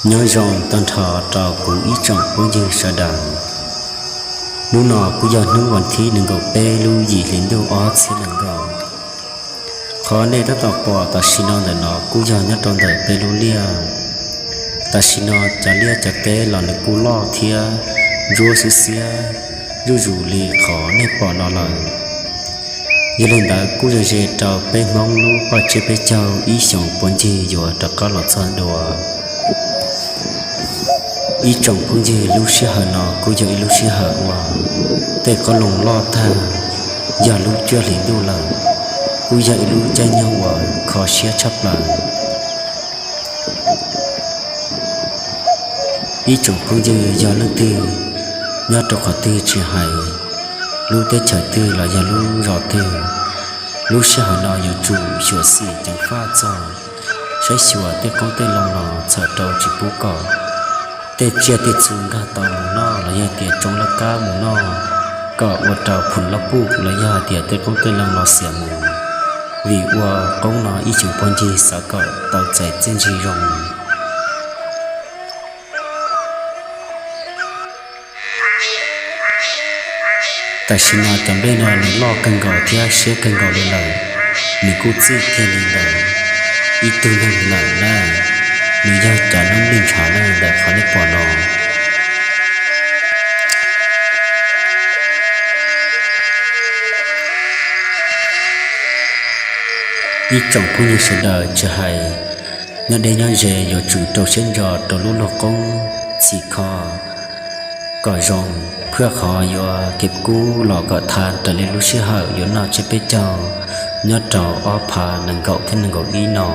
Nyob zoo tag nrho rau kuv ib tsoom phooj ywg sawv daws. Hnub no kuj yog hnub vas thib nees nkaum peb lub yim hli ntuj ob txhiab nees nkaum. Qhov nej tab tom pom tam sim no ntawm no kuj yog nyob rau ntawm peb lub liaj. Tam sim no cov liaj cov teb los nws kuj loj thiab ntsuab xiab xiab zuj zus li qhov nej pom no lawm. Yog li ntawd kuj yog ze rau peb Hmoob lub paj tsiab peb caug ib xyoos puav ncig yuav rov qab los txog dua. Ib tsoom phooj ywg, lub sij hawm no kuj yog ib lub sij hawm uas tej qoob loo loj tag, yog lub cuaj hli ntuj lawm, kuj yog ib lub caij nyoog uas kho siab tshaj plaws. Ib tsoom phooj ywg, yog leej twg nyob rau qhov twg tsis hais lub teb chaws twg los yog lub zos twg, lub sij hawm no yuav tsum xyuam xim ceev faj txog saib xyuas tej qoob tej loo los txhawm rau tsis pub kom tej tsiaj tej txhu nkag tau mus noj los yog tias tsoo laj kab mus noj, kom ua rau phum laj puj los yog hais tias tej qoob tej loo los xiam mus. Vim ua qoob no ib tsoom phooj ywg xav kom tau txais txiaj ntsig zoo. Tam sim no cov nplej no nws loj kawg nkaus thiab siab kawg nkaus li lawm, nws kuj txij kiag li ntawm ib tug neeg lawm na, nws yog cov noob nplej ntshav na ntawm qhov nej pom no. Ib tsoom phooj ywg sawv daws, tsis hais nyob deb nyob ze yuav tsum rau siab ntso rau lub luag qoob txhim kho kom zoo, phwaj qhov yuav kev kub los kom thav raws li lub sij hawm yuav noj tsiab peb caug nyob rau ob phav nees nkaum thiab nees nkaum ib no.